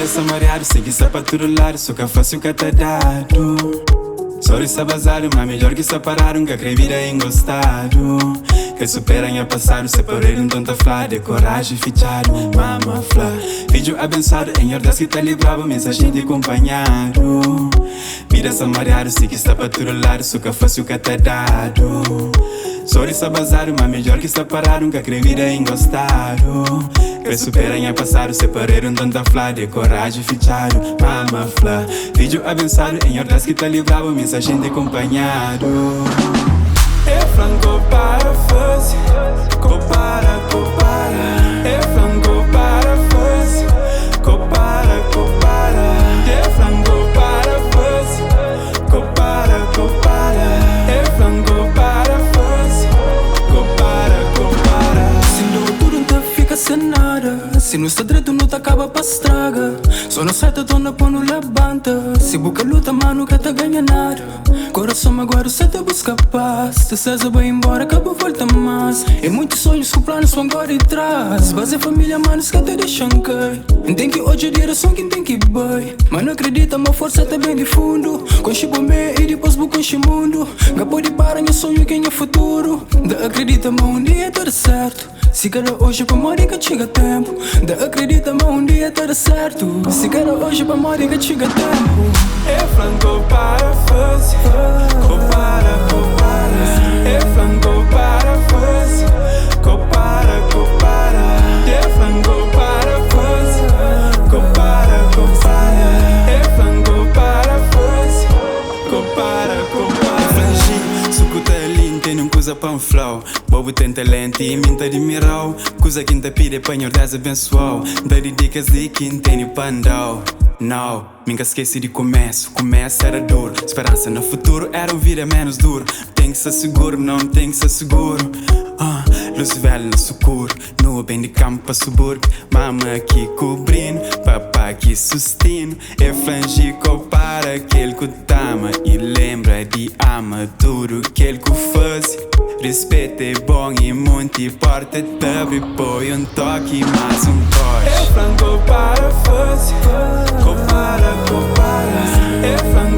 sta mariadu, si ki sta pa tudu ladu. Su ka fasi, ka ta dadu. Sorri sta bazadu, ma midjor ki sta paradu. Nka kre vida engostadu. Kre supera nha pasadu. Se parede, nton ta fla de coragem fitxadu. Mama fla, fidju abençoado é Nhor Deus ki ta libraba. Mi sa xinti acompanhado. Vida sta mariadu, si ki sta pa tudu ladu. Su ka fasi, ka ta dadu. Sorri sta bazadu, ma midjor ki sta paradu. Nka kre vida engostadu. Kre supera nha pasadu. Se parede, nton ta fla de coragem fitxadu. Mama fla, fidju abençoado é Nhor Deus ki ta libraba. Mi sa xinti acompanhado. É franco para fazer, compara, compara. É franco para fazer, compara, compara. É franco para fazer, compara, compara. É franco para fazer, compara, compara. Se não tudo não fica sem nada. Se não está direito, não tá acaba pa estraga. Só não certo, dona pô no levanta. Se buca luta, mano, nunca tá ganha nada. Coração agora só te busca paz. Se César vai embora, acaba volta mais. E muitos sonhos com planos vão agora e trás. Base família, mano, que te deixam cair. Tem que hoje a direção quem tem que vai. Mas não acredita, uma força tá bem de fundo. Conche bom e depois bu conche mundo. Não pode parar, meu sonho quem é futuro. Da acredita, mas um dia tudo certo. Se cada hoje pra morrer que chega tempo. Da acredita, mas um dia tudo certo. Se cada hoje pra morrer que chega tempo. É franco para fazer, compara, compara. É franco para fazer, compara, compara. É franco para fazer, compara, compara. É franco para fazer, compara, compara. Frangi, sukuta ali, tem um coisa pa um flow. Bobo tem talento e mim tá admirau. Coisa que tá pide pa Nhor Deus abençoau. Dá de dicas de quem tem pandau. Não, nunca esqueci de começo. Começo era duro. Esperança no futuro era um vida menos duro. Tem que ser seguro, não tem que ser seguro. Ah, luz velha no socorro. No bem de campo pa subúrbio. Mama aqui cobrindo, papá aqui sustino. É flangico para aquele que tama. E lembra de ama tudo que ele que faz. Respeito é bom e muito importa. Te põe um toque, mais um toque. É franco para fazer, compara, compara. É franco.